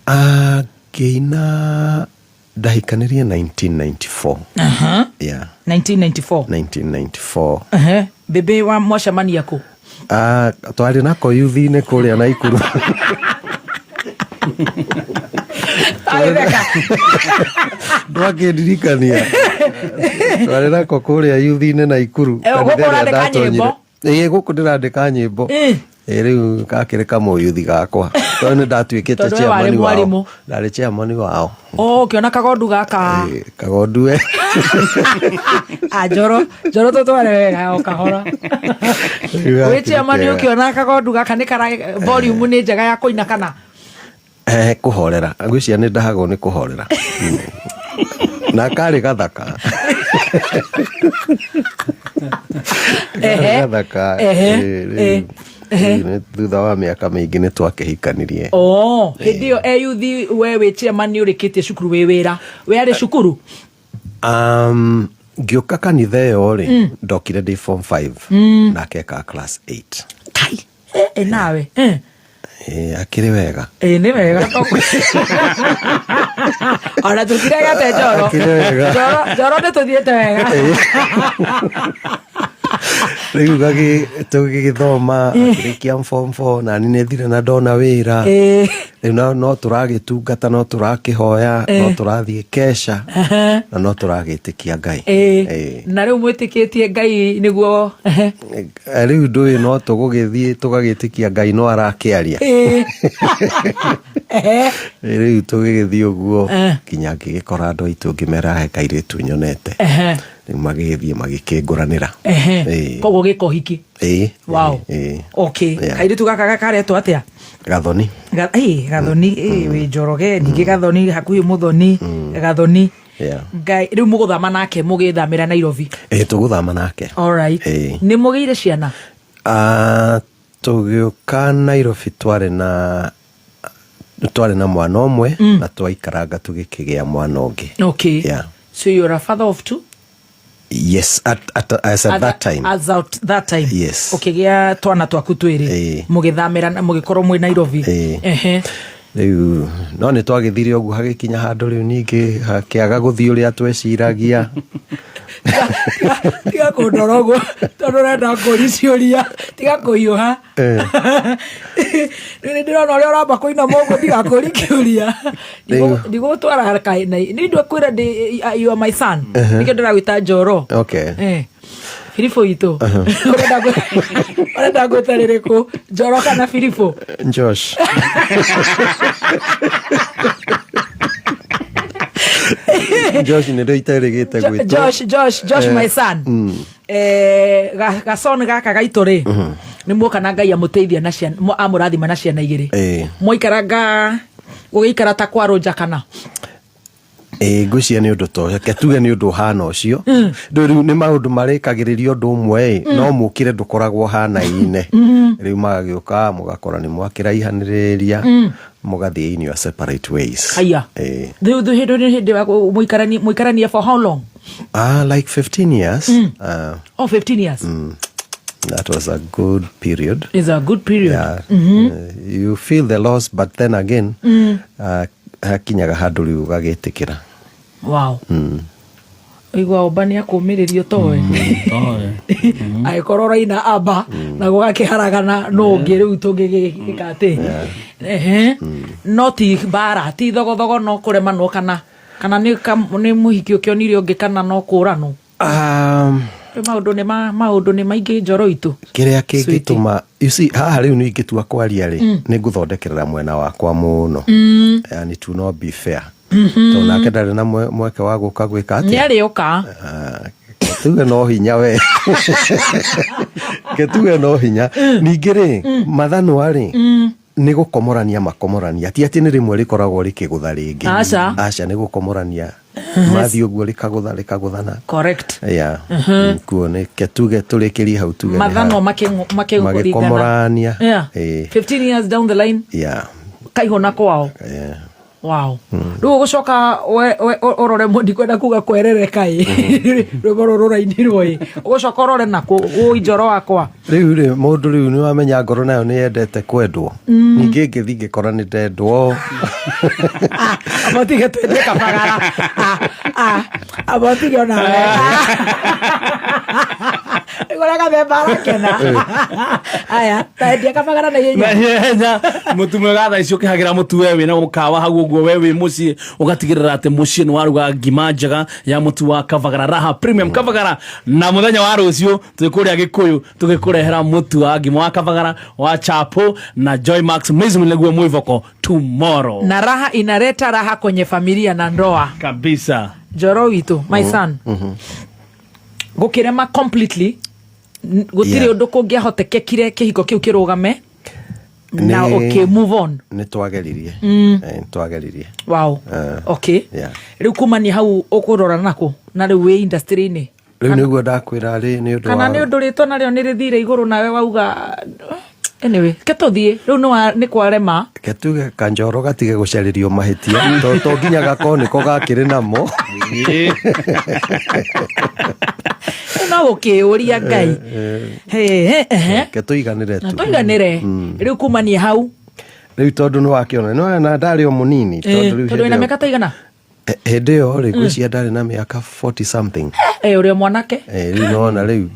Ah, ngĩina ndahikanirie 1994. Aha. Yeah. 1994. 1994. Ehe. Bebe wa mwacemania kũ? Ah, twarĩ nako yuthi-inĩ kũrĩa Naikuru. Agĩtheka. Ndwakĩndirikania. Twarĩ nako kũrĩa yuthi-inĩ Naikuru. Eh, gũkũ Kanitha ĩrĩa ũrandĩka ndatonyire. nyĩmbo? Ĩĩ, gũkũ ndĩrandĩka nyĩmbo. Ĩĩ, rĩu gakĩrĩ kamũyuthi gakwa tondũ nĩ ndatuĩkĩte Tondũ we warĩ chairman wao. mwarimũ. Ndarĩ chairman wao. Oh, ũkĩona kagondu gaka. Ĩĩ, kagondu we. Ah, njoro njoro tũtware wega o kahora. Rĩu Wĩ gakĩrĩ chairman kega. ũkĩona kagondu gaka nĩ kara volume nĩ njega ya kũina kana? Eh, kũhorera ngwĩciria nĩ ndahagwo nĩ kũhorera na karĩ gathaka. Ehe. Karĩ gathaka. Ehe. Eh, rĩu- Eh. rĩu nĩ- thutha wa mĩaka mĩingĩ nĩ twakĩhikanirie. Oh, hĩndĩ ĩyo eyuthi we wĩ chairman nĩ ũrĩkĩtie cukuru wĩ wĩra. We arĩ cukuru? Ngĩũka kanitha ĩyo rĩ, ndokire ndĩ form 5 nake eka class 8. Kai. Eh, eh, nawe. Eh. Eh, akĩrĩ wega. Ĩ nĩ wega ona tũtiregete njoro. Akĩrĩ wega. Njoro njoro nĩ tũthiĩte wega. Rĩu tũgĩgĩthoma akĩrĩkia form 4 na niĩ nĩ thire na ndona wĩra. Rĩu no tũragĩtungata, no tũrakĩhoya, no tũrathiĩ kesha na no tũragĩtĩkia Ngai. Na rĩu mwĩtĩkĩtie Ngai nĩguo? Rĩu ndũĩ no tũgũgĩthiĩ tũgagĩtĩkia Ngai no arakĩaria. Rĩu tũgĩgĩthiĩ ũguo nginya ngĩgĩkora andũ aitũ ngĩmera he kairĩtu nyonete. Rĩu magĩgĩthiĩ magĩkĩngũranĩra. Koguo gĩka ũhiki? Ĩĩ. Wow. Ĩĩ. Okay. Yeah. Kairĩtu gaka karetwo atĩa? Gathoni. Ĩĩ, Gathoni. Ĩĩ, wĩ Njoroge ningĩ Gathoni hakuhĩ Mũthoni Gathoni. Ngai rĩu mũgũthama nake mũgĩthamĩra Nairobi? Ĩĩ, tũgũthama nake. Alright. Ĩĩ. Nĩ mũgĩire ciana? Ah, tũgĩũka Nairobi twarĩ na mwana ũmwe na twaikaranga tũgĩkĩgĩa mwana ũngĩ. Okay. Yeah. So you're a father of two? Yes, as at that time. As at that time. Yes. Ũkĩgĩa twana twaku twĩrĩ. Ĩĩ. Mũgĩthamĩra na mũgĩkorwo mwĩ Nairobi. Ĩĩ. Rĩu no nĩ twagĩthire ũguo hagĩkinya handũ rĩu ningĩ hakĩaga gũthiĩ ũrĩa tweciragia. Tiga kũndora ũguo tondũ ũrenda ngũri ciũria. Tiga kũhiũha. Rĩu nĩ ndĩrona ũrĩa ũramba kũina mũguo ndigakũri kĩũria. Ndigũgũtwara kaĩ na nĩ ndwakwĩra ndĩ you are my son. Nĩkĩo ndĩragwĩta Njoro. Biribũ itũ. Ũrenda ngwĩte rĩrĩkũ? Njoro kana biribũ? Josh. Josh nĩ rĩo iterĩgĩte gwĩtwo. Josh, Josh, Josh, my son. Gason gaka gaitũ rĩ, nĩ muoka na Ngai amũteithia na ciana amũrathima na ciana igĩrĩ. Mwaikaranga gũgĩikara ta kwarũnja kana? Ĩĩ, ngwĩciria nĩ ũndũ ta reke tuge nĩ ũndũ ũhana ũcio. Ndũĩ rĩu nĩ maũndũ marĩkagĩrĩria ũndũ ũmwe ĩ, no mũkĩre ndũkoragwo ũhanaine. Rĩu magagĩũka mũgakora nĩ mwakĩraihanĩrĩria mũgathiĩ in your separate ways. Aya. Ĩĩ. Rĩu hĩndĩ nĩ hĩndĩ wa mũikaranie for how long? Ah, like 15 years. Ah, Oh, 15 years. That was a good period. Is a good period. Yeah. You feel the loss, but then again, hakinyaga handũ rĩu ũgagĩtĩkĩra. Wow. Igua omba nĩ akũmĩrĩrio toe. Toe. Angĩkorwo ũraina amba na gũgakĩharagana no ũngĩ rĩu tũngĩgĩka atĩ. Ehe. No ti mbara, ti thogothogo no kũremanwo kana nĩ mũhiki ũkĩonire ũngĩ kana no kũranwo. Maũndũ nĩ maingĩ njoro itũ. Kĩrĩa kĩngĩtũma, you see, haha rĩu nĩ ingĩtua kwaria rĩ, nĩ ngũthondekerera mwena wakwa mũno. And it will not be fair. Tondũ nake ndarĩ na mweke wa gũka gwĩka Nĩ atĩa? arĩũka. Ah, tuge no hinya we ke tuge no hinya ningĩ rĩ mathanwa rĩ nĩ gũkomorania makomorania, ti atĩ nĩ rĩmwe rĩkoragwo rĩkĩgũtha rĩngĩ. Aca. Aca, nĩ gũkomorania mathiĩ ũguo rĩkagũtha rĩkagũthana. Yeah. Kuo nĩ ke tuge tũrĩkĩrie hau tuge nĩ Mathanwa makĩringana. Magĩkomorania. 15 years down the line. Kaihũna kwao. Wow, rĩu ũgũcoka ũrore ndikwenda kuga kwerereka ĩ, rwĩmbo rũrũ rũrainirwo ĩ, ũgũcoka ũrore nakũ ũ Njoro wakwa. Rĩu rĩ, mũndũ rĩu nĩ wamenya ngoro nayo nĩ yendete kwendwo, ningĩ ngĩthi ngĩkora nĩ ndendwo. Amba tige twendie kabagara. Ah, ah, amba ũtige onawe kũrĩa gathemba arakena. Aya, taendia kabagara na ihenya. Na ihenya. Mũtu mwega thaa ici ũkĩhagĩra mũtu, we wĩna mũkawa hau ũguo, we wĩ mũciĩ, ũgatigĩrĩra atĩ mũciĩ nĩ waruga ngima njega ya mũtu wa Kabagara, Raha Premium Kabagara. Na mũthenya wa rũciũ twĩ kũrĩa Gĩkũyũ tũgĩkũrehera mũtu wa ngima wa Kabagara wa chapo na Joy Max Maize Meal, nĩguo mwĩvoko tomorrow. Na raha inaleta raha kwenye familia na ndoa. Kabisa. Njoro witũ, my son, gũkĩrema completely, gũtirĩ ũndũ kũngĩahotekekire kĩhiko kĩu kĩrũgame na ũkĩ move on? Nĩ twageririe. Nĩ twageririe. Rĩu kumania hau ũkũrora nakũ na rĩu wĩ industry-inĩ? Rĩu nĩguo ndakwĩra rĩ, nĩ ũndũ Kana nĩ ũndũ rĩtwa narĩo nĩ rĩthire igũrũ nawe wauga, anyway, ke tũthiĩ rĩu nĩ kwarema. Reke tuge kanjoro gatige gũcarĩrio mahĩtia, to nginya gakorwo nĩko gakĩrĩ namo. Rĩu no gũkĩũria Ngai. He, he, ehe. Reke tũiganĩre Na tu. tũiganĩre. Rĩu kumania hau? Rĩu tondũ nĩ wakĩona nĩ na ndarĩ o mũnini, tondũ rĩu Tondũ wĩna hĩndĩ ĩyo- mĩaka ta igana? Hĩndĩ ĩyo rĩ, ngwĩciria ndarĩ na mĩaka 40 something. Ũrĩ o mwanake. Rĩu nona rĩu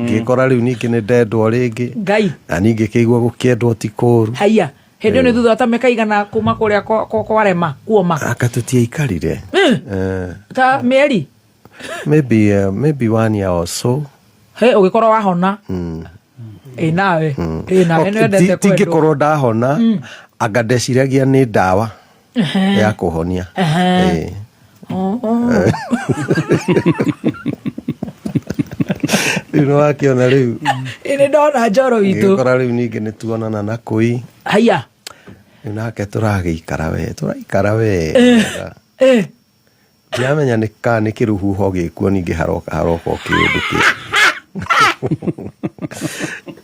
ngĩkora rĩu ningĩ nĩ ndendwo rĩngĩ. Ngai. Na ningĩ kĩigua gũkĩendwo ti kũũru. Haiya, hĩndĩ ĩyo nĩ thutha wa ta mĩaka igana kuma kũrĩa kwarema kuoma? Aka tũtiaikarire. Ta mĩeri? Maybe one year or so. He ũgĩkorwo wahona ĩ nawe ĩ nawe nĩ wendete kwendwo. Tingĩkorwo ndahona, anga ndeciragia nĩ ndawa ya kũhonia. Oh. Rĩu nĩ wakĩona rĩu. Ĩ, nĩ ndona Njoro witũ. Ngĩkora rĩu ningĩ nĩ tuonana na kũi. Haiya. Rĩu nake tũragĩikara we, tũraikara wega. Ndiramenya nĩ kana nĩ kĩrũhuho gĩkuo, ningĩ haroka o kĩũndũ kĩ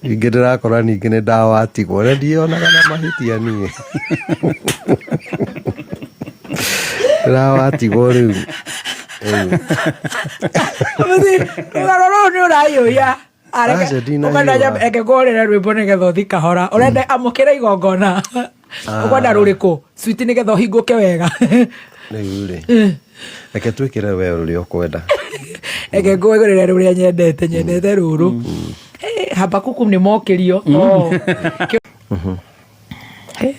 ningĩ ndĩrakora ningĩ nĩ ndawatigwo na ndionaga na mahĩtia niĩ ndĩrawatigwo rĩu. Rĩu. Rũgano rũrũ nĩ ũrayũya. Aca, ndinahiũha. Reke ngũhũrĩre rwĩmbo nĩgetha ũthi kahora. Ũrenda amũkĩra igongona, ũkwenda rũrĩkũ switi nĩgetha ũhingũke wega? Rĩu rĩ, reke twĩkĩre we ũrĩa ũkwenda. Reke ngũgũrĩre rũrĩa nyendete rũrũ. Eh, Habakuku nĩ mokĩrio. Oh. Eh,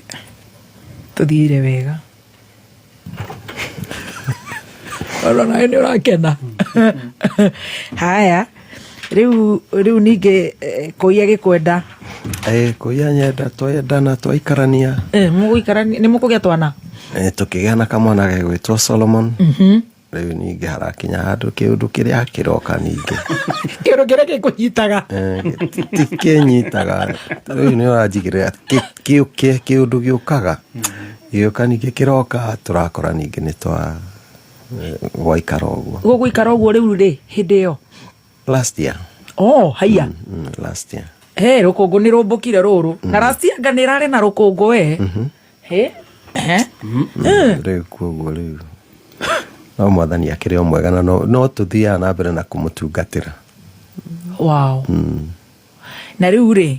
tũthire wega ona nawe nĩ ũrakena. Haya, rĩu ningĩ kũiya gĩkwenda? Kũiya nyenda, twendana, twaikarania. Mũgũikarania nĩ mũkũgĩa twana? Tũkĩgĩa na kamwana gegwĩtwo Solomon. Rĩu ningĩ harakinya handũ kĩũndũ kĩrĩa kĩroka ningĩ. Kĩũndũ kĩrĩa gĩkũnyitaga? Ti kĩnyitaga, rĩu nĩ ũranjigĩrĩra kĩũndũ gĩũkaga gĩũka ningĩ kĩroka, tũrakora ningĩ nĩ twa gwaikara ũguo. Gũgũikara ũguo rĩu rĩ, hĩndĩ ĩyo? Last year. Oh, haiya. Last year. He rũkũngũ nĩ rũmbũkire rũrũ na racianga nĩ ĩrarĩ na rũkũngũ we he. Rĩu koguo rĩu no Mwathani akĩrĩ o mwega na no tũthiaga na mbere na kũmũtungatĩra. Wow. Na rĩu rĩ,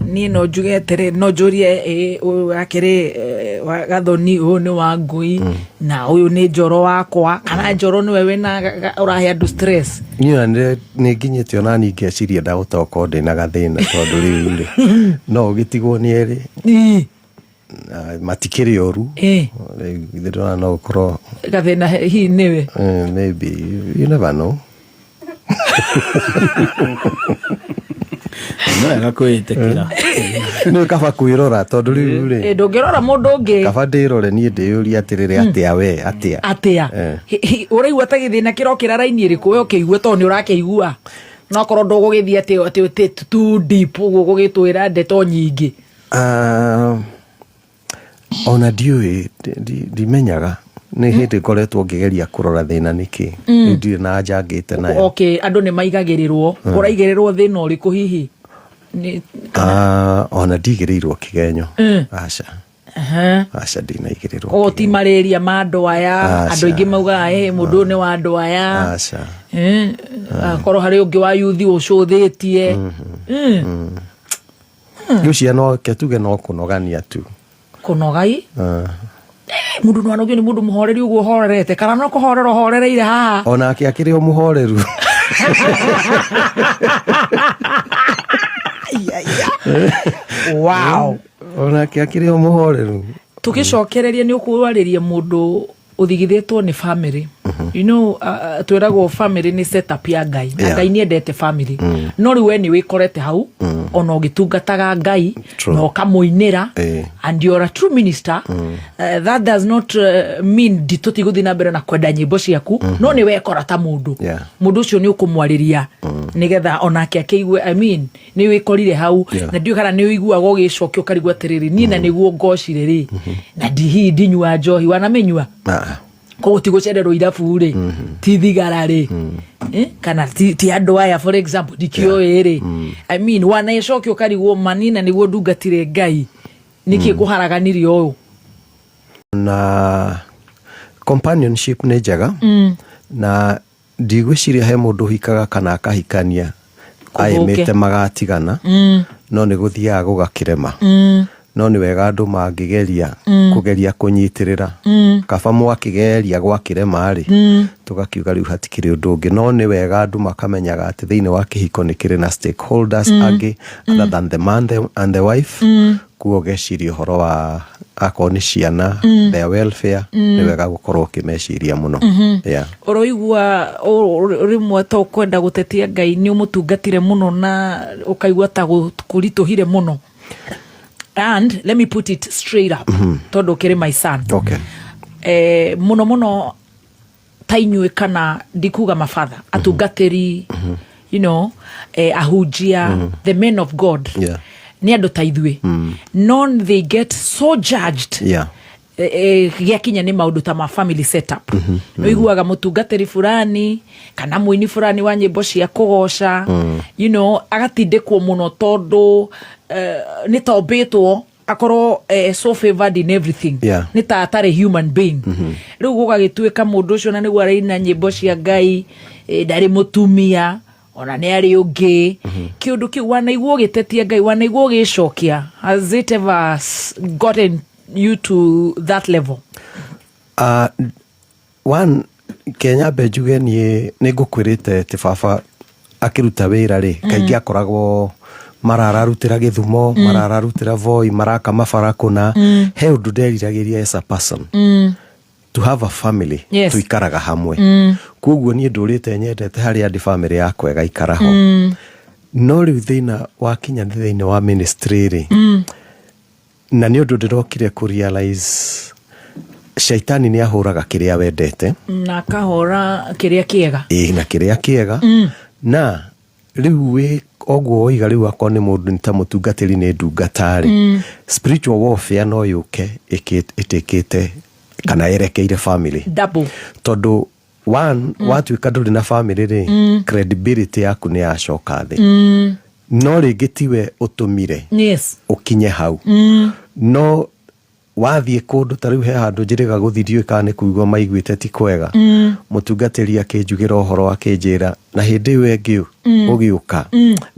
niĩ no njuge atĩrĩ, no njũrie, ĩ ũyũ akĩrĩ wa Gathoni, ũyũ nĩ wa Ngui na ũyũ nĩ Njoro wakwa, kana Njoro nĩwe wĩna ũrahe andũ stress? Niĩ ona nĩ nginyĩte ona niĩ ngeciria ndahota gũkorwo ndĩna gathĩna, tondũ rĩu rĩ, no ũgĩtigwo nĩ erĩ na matikĩrĩ ũru. Rĩu githĩ ndĩrona no ũkorwo gathĩna hihi nĩwe? Maybe, you never know. No wega kwĩĩtĩkĩra. Nĩ kaba kwĩrora, tondũ rĩu rĩ, Ndũngĩrora mũndũ ũngĩ. Kaba ndĩrore niĩ, ndĩyũrie atĩrĩrĩ, atĩa we, atĩa? Atĩa? Ũraigua ta gĩthĩna kĩrokĩra raini ĩrĩkũ we ũkĩigua, tondũ nĩ ũrakĩigua, no korwo ndũgũgĩthiĩ atĩ too deep ũguo gũgĩtwĩra ndeto nyingĩ? Ah, ona ndiũĩ, ndimenyaga nĩ hĩndĩ ngoretwo ngĩgeria kũrora thĩna nĩkĩ. Rĩu ndirĩ na anja ngĩte nayo. Okay, andũ nĩ maigagĩrĩrwo, ũraigĩrĩrwo thĩna ũrĩkũ hihi? Ah, ona ndigĩrĩirwo kĩgenyo, aca. Aca, ndinaigĩrĩrwo. Koguo ti marĩria ma andũ aya. Aca. Andũ aingĩ maugaga, "Ĩ, mũndũ ũyũ nĩ wa andũ aya." Aca. Akorwo harĩ ũngĩ wa yuthi ũcũthĩtie. Ngwĩciria no ke tuge no kũnogania tu. Kũnogai? Ah. Mũndũ no anogio nĩ mũndũ mũhoreri ũguo ũhorerete, kana no kũhorera ũhorereire haha? Onake akĩrĩ o mũhoreru. Onake akĩrĩ o mũhoreru. Tũgĩcokereria, nĩ ũkwarĩria mũndũ ũthigithĩtwo nĩ family. Twĩragwo family nĩ setup ya Ngai na Ngai nĩ endete family, no rĩu we nĩ wĩkorete hau ona ũgĩtungataga Ngai na ũkamũinĩra and you're a true minister. That does not mean tũtigũthiĩ na mbere na kwenda nyĩmbo ciaku, no nĩ wekora ta mũndũ mũndũ ũcio nĩ ũkũmwarĩria nĩgetha onake akĩigue, I mean, nĩ wĩkorire hau na ndiũĩ kana nĩ ũiguaga ũgĩcokia ũkarigwo atĩrĩrĩ, niĩ na nĩguo ngocire rĩ, na ndihihi ndinyua njohi, wanamĩnyua? Ah. Koguo ti gũcererwo irabu rĩ, ti thigara rĩ, kana ti andũ aya, for example, ndikĩũĩ rĩ. I mean, wanaĩcokia ũkarigwo mani na nĩguo ndungatire Ngai, nĩkĩ kũharaganirie ũyũ? Na companionship nĩ njega, na ndigwĩciria he mũndũ ũhikaga kana akahikania Kũthũke. aĩmĩte magatigana, no nĩ gũthiaga gũgakĩrema. No nĩ wega andũ mangĩgeria kũgeria kũnyitĩrĩra. Kaba mwakĩgeria gwakĩrema rĩ, tũgakiuga rĩu hatikĩrĩ ũndũ ũngĩ. No nĩ wega andũ makamenyaga atĩ thĩinĩ wa kĩhiko nĩ kĩrĩ na stakeholders angĩ other than the man and the wife. Kuo ũgeciria ũhoro wa akorwo nĩ ciana, their welfare, nĩ wega gũkorwo ũkĩmeciria mũno, yeah. Ũroigua rĩmwe to kwenda gũtetia Ngai, nĩ ũmũtungatire mũno na ũkaigua ta kũritũhire mũno? And let me put it straight up, tondũ ũkĩrĩ my son. Mũno mũno ta inyuĩ, kana ndikuga mabatha, atungatĩri, ahunjia, the men of God, nĩ andũ ta ithuĩ, no they get so judged gĩakinya nĩ maũndũ ta ma family setup. Nĩ ũiguaga mũtungatĩri fulani kana mũini fulani wa nyĩmbo cia kũgoca agatindĩkwo mũno tondũ nĩ tombĩtwo akorwo so favored in everything, nĩ ta atarĩ human being. Rĩu gũgagĩtuĩka mũndũ ũcio na nĩguo araina nyĩmbo cia Ngai, ndarĩ mũtumia ona nĩ arĩ ũngĩ. Kĩũndũ kĩu wanaigua ũgĩtetia Ngai, wanaigua ũgĩcokia, has it ever gotten you to that level? One, Kenya, mbe njuge niĩ nĩ ngũkwĩrĩte atĩ baba akĩruta wĩra rĩ, kaingĩ akoragwo marararutĩra Gĩthumo, marararutĩra Voi, maraka mabara kũna. He ũndũ nderiragĩria as a person, to have a family tuikaraga hamwe. Koguo niĩ ndũrĩte nyendete harĩa ndĩ, family yakwa ĩgaikara ho. No rĩu thĩna wakinya nĩ thĩinĩ wa ministry rĩ, na nĩ ũndũ ndĩrokire kũ realize shaitani nĩ ahũraga kĩrĩa wendete na akahũra kĩrĩa kĩega. Ĩĩ, na kĩrĩa kĩega. Na rĩu wĩ oguo woiga, rĩu akorwo nĩ mũndũ nĩ ta mũtungatĩri, nĩ ndungata rĩ, spiritual warfare no yũke ĩtĩkĩte kana yerekeire family. Double. Tondũ one, watuĩka ndũrĩ na family rĩ, credibility yaku nĩ yacoka thĩ. No rĩngĩ tiwe ũtũmire ũkinye hau, no wathiĩ kũndũ ta rĩu he handũ njĩrĩga gũthiĩ, ndiũĩ kana nĩ kũigua maiguĩte ti kwega, mũtungatĩri akĩnjugĩra ũhoro, akĩnjĩra na hĩndĩ ĩyo ĩngĩ ũgĩũka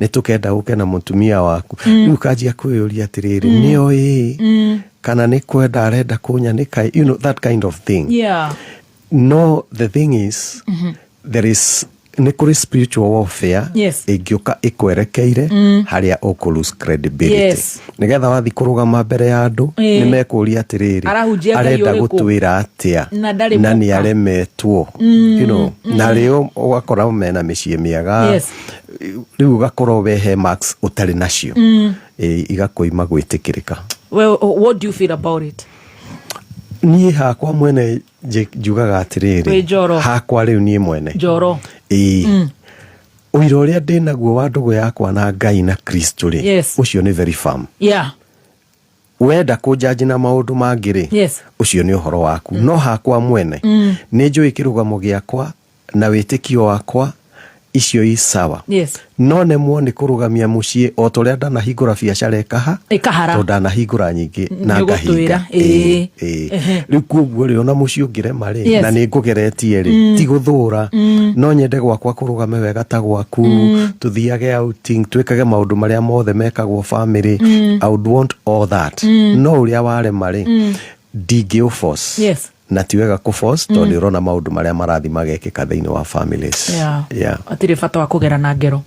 nĩ tũkenda ũke na mũtumia waku. Rĩu kanjia kwĩyũria atĩrĩrĩ, nĩo ĩĩ kana nĩ kwenda arenda kũnyanĩka, that kind of thing. No the thing is, there is, nĩ kũrĩ spiritual warfare ĩngĩũka ĩkwerekeire harĩa ũkũ lose credibility, nĩgetha wathiĩ kũrũgama mbere ya andũ, nĩ mekũria atĩrĩrĩ, Arahunjia Ngai arenda ũrĩkũ? gũtwĩra atĩa Na ndarĩ na nĩ mũka. aremetwo, na rĩo ũgakora mena mĩciĩ mĩega. Rĩu ũgakorwo we he marks ũtarĩ nacio. Igakũima gwĩtĩkĩrĩka. Well, what do you feel about it? Niĩ hakwa mwene njugaga Wĩ atĩrĩrĩ, njoro. hakwa rĩu niĩ mwene, Njoro. Ĩĩ, ũira ũrĩa ndĩ naguo wa ndũgũ yakwa na Ngai na Kristo rĩ, ũcio nĩ very firm. Wenda kũnjanji na maũndũ mangĩ rĩ, ũcio nĩ ũhoro waku. No hakwa mwene nĩ njũĩ kĩrũgamo gĩakwa na wĩtĩkio wakwa. Icio i sawa. No nemwo nĩ kũrũgamia mũciĩ o ta ũrĩa ndanahingũra biacara ĩkaha. Ĩkahara. Tondũ ndanahingũra nyingĩ na Nĩ ngahinga. ũgũtwĩra, ĩĩ. Ĩĩ. Rĩu koguo rĩ, ona mũciĩ ũngĩrema rĩ, na nĩ ngũgeretie rĩ, ti gũthũra, no nyende gwakwa kũrũgame wega ta gwaku, tũthiage outing, twĩkage maũndũ marĩa mothe mekagwo family. I would want all that, no ũrĩa warema rĩ, ndingĩ force. Na ti wega kũ force, tondũ nĩ ũrona maũndũ marĩa marathiĩ magekĩka thĩinĩ wa families. Hatirĩ bata wa kũgera na ngero.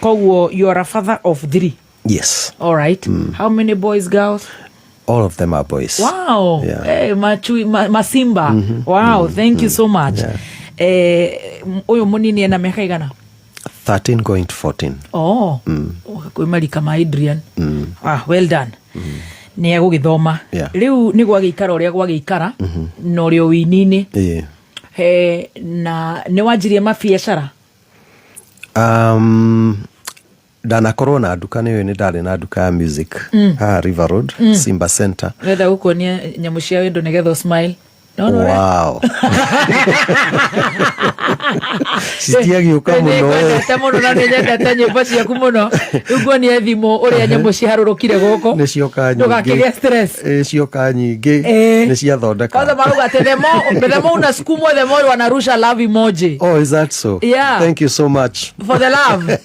Koguo you are a father of three? Yes. All right, how many boys, girls? All of them are boys. Wow. Yeah. Hey, machui, masimba. Wow, thank you so much. Eh, ũyũ mũnini ena mĩaka igana? 13 going to 14. Oh, kwĩ marika ma Adrian. Ah, well done. Nĩ egũgĩthoma. Rĩu nĩ gwagĩikara ũrĩa gwagĩikara na ũrĩ o wĩini-inĩ. He, na nĩ wanjirie mabiacara? Ndanakorwo na nduka, nĩ nĩ ndarĩ na nduka ya music haha River Road, Simba Center. Wenda gũkuonia nyamũ cia wendo nĩgetha ũsmile. No, no, Wow, citiagĩũka mũno. Nĩngwendete mũno na nĩnyendete nyĩmbo ciaku mũno. Rĩu nguonie thimũ ũrĩa nyamũ ciharũrũkire gũkũ. Nĩ cioka nyingĩ. Ndũgakĩgĩe stress. Ĩ, cioka nyingĩ. Nĩ ciathondeka. Kwanza marauga atĩ the more unasukumwa, the more wanarusha love emoji. Oh, is that so? Yeah. Thank you so much. For the love.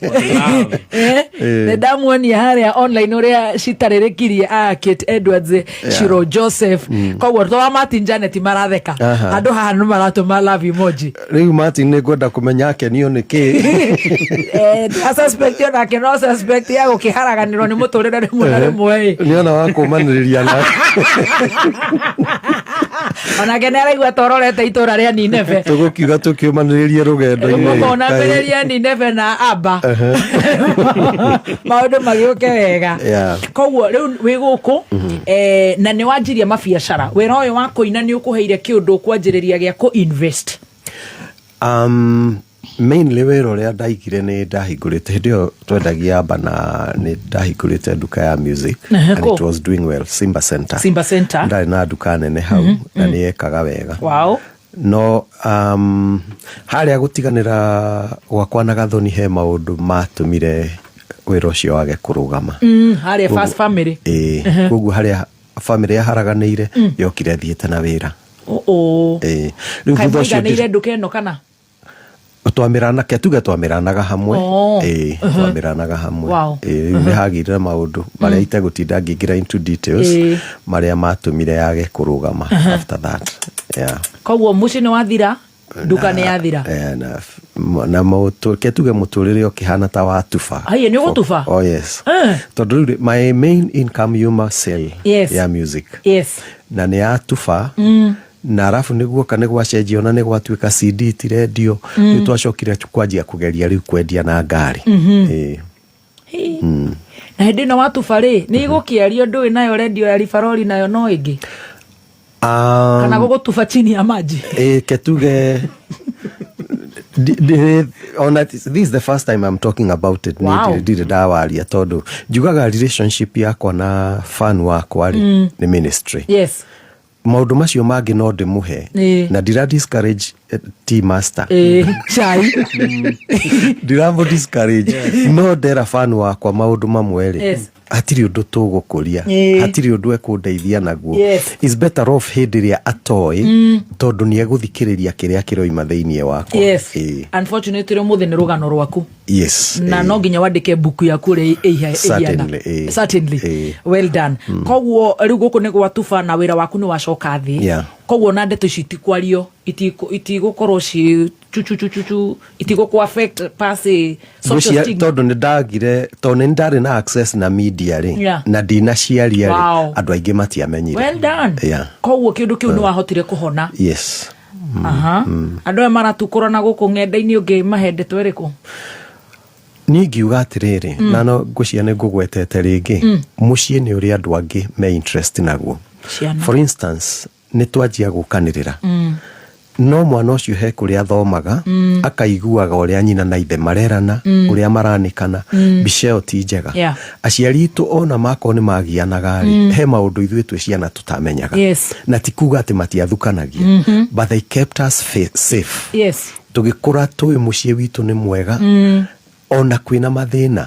Eh, nĩ ndamuonia harĩa online ũrĩa citarĩrĩkirie a Kate Edwards, Shiro Joseph. Koguo to wa Martin Janet maratheka. Andũ haha nĩ maratũma love emoji. Rĩu Martin nĩ ngwenda kũmenya akenio nĩ kĩ. Eh, suspect onake no suspect ya gũkĩharaganĩrwo nĩ mũtũrĩre rĩmwe na rĩmwe ĩ. Nĩona wa kũmanĩrĩria na Onake nĩ araigua ta ũrorete itũra rĩa Nineve. Tũgũkiuga tũkĩũmanĩrĩrie rũgendo-inĩ. Mũkonambĩrĩria Nineve na Aba, maũndũ magĩũke wega. Koguo rĩu wĩ gũkũ, na nĩ wanjirie mabiacara. Wĩra ũyũ wa kũina nĩ ũkũheire kĩũndũ ũkwanjĩrĩria gĩa kũ invest? Mainly wĩra ũrĩa ndaigire, nĩ ndahingũrĩte hĩndĩ ĩyo twendagia amba, na nĩ ndahingũrĩte nduka ya music and Kũ? it was doing well, Simba Center. Simba Center. Ndarĩ na nduka nene hau na nĩ yekaga wega. No harĩa gũtiganĩra gwakwa na Gathoni, he maũndũ matũmire wĩra ũcio wage kũrũgama. Harĩa first family. Ĩĩ, koguo harĩa family yaharaganĩire, yokire thiĩte na wĩra. Oh. Ĩĩ, rĩu Kaĩ thutha ũcio mũiganĩire nduka ĩno kana? Twamĩrana, ke tuge twamĩranaga hamwe. Ĩĩ, twamĩranaga hamwe. Ĩĩ, rĩu nĩ hagĩire na maũndũ marĩa itegũtinda ngĩingĩra into details, marĩa matũmire yage kũrũgama after that, yeah. Koguo mũciĩ nĩ wathira, nduka nĩ yathira. Eh, na ke tuge mũtũrĩre ũkĩhana ta watuba. Haiya, nĩ ũgũtuba? Oh yes. Tondũ rĩu my main income yuma sale ya music na nĩ yatuba, na arabu nĩ guoka nĩ gwacenjia, ona nĩ gwatuĩka CD ti rendio. Rĩu twacokire kwanjia kũgeria rĩu kwendia na ngari. Ĩĩ. Hĩ. Na hĩndĩ ĩno watuba rĩ, nĩ igũkĩario ndũĩ nayo rendio ya ribarori nayo no ĩngĩ kana gũgũtuba chini ya maji? Ĩ, ke tuge ona this is the first time I'm talking about it. Nĩ ndirĩ ndawaria, tondũ njugaga relationship yakwa na fan wakwa rĩ, nĩ ministry. Maũndũ macio mangĩ no ndĩmũhe na ndira discourage, tea master. Ĩĩ, cai. Ndiramũ discourage, no ndera fan wakwa maũndũ mamwe rĩ, hatirĩ ũndũ tũgũkũria, hatirĩ ũndũ ekũndeithia naguo. Is better off hĩndĩ ĩrĩa atoĩ, tondũ nĩ egũthikĩrĩria kĩrĩa kĩroima thĩinĩ wakwa. Ĩĩ. Unfortunately ũmũthĩ nĩ rũgano rwaku na no nginya wandĩke mbuku yaku ũrĩa ĩhiana. Certainly, ĩĩ. Certainly. Well done. Koguo rĩu gũkũ nĩ gwatuba na wĩra waku nĩ wacoka thĩ. Koguo na ndeto ici itikwario, itigũkorwo ci chuchuchuchuchu, itigũkũ affect per se, social Ngwĩciria stigma. Tondũ nĩ ndagire, tondũ nĩ ndarĩ na access na media rĩ, na ndinaciaria rĩ, andũ aingĩ matiamenyire. Well done. Koguo kĩũndũ kĩu nĩ wahotire kũhona. Yes. Aha, andũ aya maratukũrana gũkũ ng'enda-inĩ, ũngĩ mahe ndeto ĩrĩkũ? Niĩ ngiuga atĩrĩrĩ, na no ngwĩciria nĩ ngũgwetete rĩngĩ, mũciĩ nĩ ũrĩ andũ angĩ me interest naguo. Ciana. For instance, nĩ twanjia gũkanĩrĩra. No mwana ũcio he kũrĩa athomaga, akaiguaga ũrĩa nyina na ithe marerana, ũrĩa maranĩkana. Mbica ĩyo ti njega. Aciari itũ ona makorwo nĩ magianaga rĩ, he maũndũ ithuĩ twĩ ciana tũtamenyaga. Na ti kuga atĩ matiathukanagia, but they kept us safe. Tũgĩkũra tũĩ mũciĩ witũ nĩ mwega ona kwĩna mathĩna.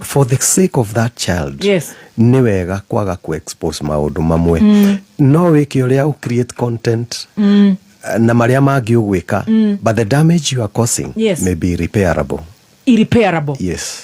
For the sake of that child, nĩ wega kwaga ku expose maũndũ mamwe. No wĩke ũrĩa ũ create content na marĩa mangĩ ũgwĩka, but the damage you are causing may be irreparable. Irreparable. Yes.